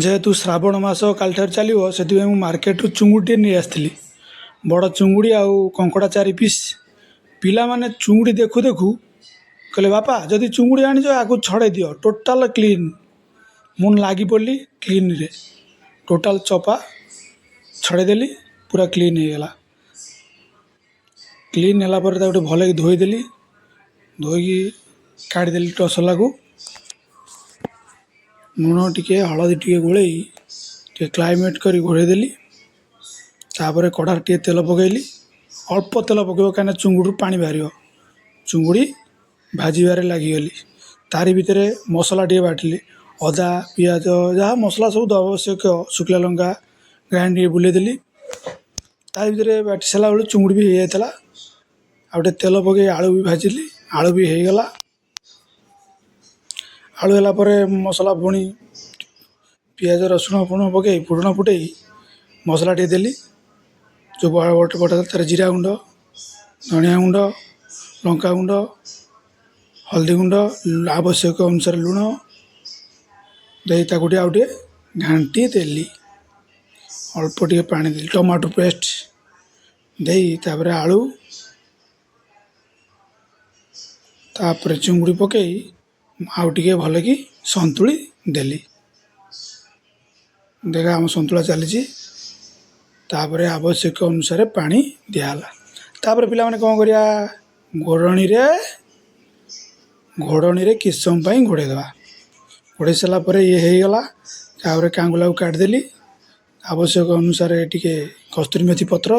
ଯେହେତୁ ଶ୍ରାବଣ ମାସ କାଲିଠାରୁ ଚାଲିବ, ସେଥିପାଇଁ ମୁଁ ମାର୍କେଟରୁ ଚୁଙ୍ଗୁଡ଼ିଟିଏ ନେଇ ଆସିଥିଲି। ବଡ଼ ଚୁଙ୍ଗୁଡ଼ି ଆଉ କଙ୍କଡ଼ା 4 ପିସ୍। ପିଲାମାନେ ଚୁଙ୍ଗୁଡ଼ି ଦେଖୁ ଦେଖୁ କହିଲେ, ବାପା, ଯଦି ଚୁଙ୍ଗୁଡ଼ି ଆଣିଛ, ଆକୁ ଛଡ଼େଇ ଦିଅ, ଟୋଟାଲ୍ କ୍ଲିନ୍। ମୁଁ ଲାଗି ପଡ଼ିଲି କ୍ଲିନ୍ରେ, ଟୋଟାଲ୍ ଚୋପା ଛଡ଼େଇଦେଲି, ପୁରା କ୍ଲିନ୍ ହେଇଗଲା। କ୍ଲିନ୍ ହେଲା ପରେ ତାକୁ ଟିକେ ଭଲକି ଧୋଇଦେଲି, ଧୋଇକି କାଢ଼ିଦେଲି ଟସଲାକୁ। ଲୁଣ ଟିକେ, ହଳଦୀ ଟିକେ ଗୋଳେଇ ଟିକେ କ୍ଲାଇମେଟ୍ କରି ଘୋଡ଼େଇ ଦେଲି। ତାପରେ କଢ଼ାରେ ଟିକେ ତେଲ ପକାଇଲି। ଅଳ୍ପ ତେଲ ପକାଇବ, କାହିଁକିନା ଚୁଙ୍ଗୁଡ଼ିରୁ ପାଣି ବାହାରିବ। ଚୁଙ୍ଗୁଡ଼ି ଭାଜିବାରେ ଲାଗିଗଲି। ତାରି ଭିତରେ ମସଲା ଟିକେ ବାଟିଲି। ଅଦା, ପିଆଜ, ଯାହା ମସଲା ସବୁ ଆବଶ୍ୟକ, ଶୁଖିଲା ଲଙ୍କା ଗ୍ରାଇଣ୍ଡ ଟିକେ ବୁଲେଇଦେଲି। ତା ଭିତରେ ବାଟି ସାରିଲା ବେଳକୁ ଚୁଙ୍ଗୁଡ଼ି ବି ହେଇଯାଇଥିଲା। ଆଉ ଟିକେ ତେଲ ପକାଇ ଆଳୁ ବି ଭାଜିଲି, ଆଳୁ ବି ହେଇଗଲା। ଆଳୁ ହେଲା ପରେ ମସଲା ପୁଣି ପିଆଜ, ରସୁଣ ଫୁଣ ପକାଇ, ଫୁଟଣ ଫୁଟାଇ ମସଲା ଟିକେ ଦେଲି। ଯେଉଁ ବଟା, ତାର ଜିରା ଗୁଣ୍ଡ, ଧନିଆ ଗୁଣ୍ଡ, ଲଙ୍କା ଗୁଣ୍ଡ, ହଳଦୀ ଗୁଣ୍ଡ, ଆବଶ୍ୟକ ଅନୁସାରେ ଲୁଣ ଦେଇ ତାକୁ ଟିକେ ଆଉ ଟିକେ ଘାଣ୍ଟି ଦେଲି। ଅଳ୍ପ ଟିକେ ପାଣି ଦେଲି, ଟମାଟୋ ପେଷ୍ଟ ଦେଇ ତାପରେ ଆଳୁ, ତାପରେ ଚୁଙ୍ଗୁଡ଼ି ପକାଇ ଆଉ ଟିକେ ଭଲକି ସନ୍ତୁଳି ଦେଲି। ଦେଖ, ଆମ ସନ୍ତୁଳା ଚାଲିଛି। ତାପରେ ଆବଶ୍ୟକ ଅନୁସାରେ ପାଣି ଦିଆହେଲା। ତାପରେ ପିଲାମାନେ, କ'ଣ କରିବା? ଘୋଡ଼ଣୀରେ କିଛି ସମୟ ପାଇଁ ଘୋଡ଼େଇ ଦେବା। ଘୋଡ଼େଇ ସାରିଲା ପରେ ଇଏ ହେଇଗଲା। ତାପରେ କାଙ୍ଗୁଲାକୁ କାଢ଼ିଦେଲି। ଆବଶ୍ୟକ ଅନୁସାରେ ଟିକେ କସ୍ତୁରୀ ମେଥି ପତ୍ର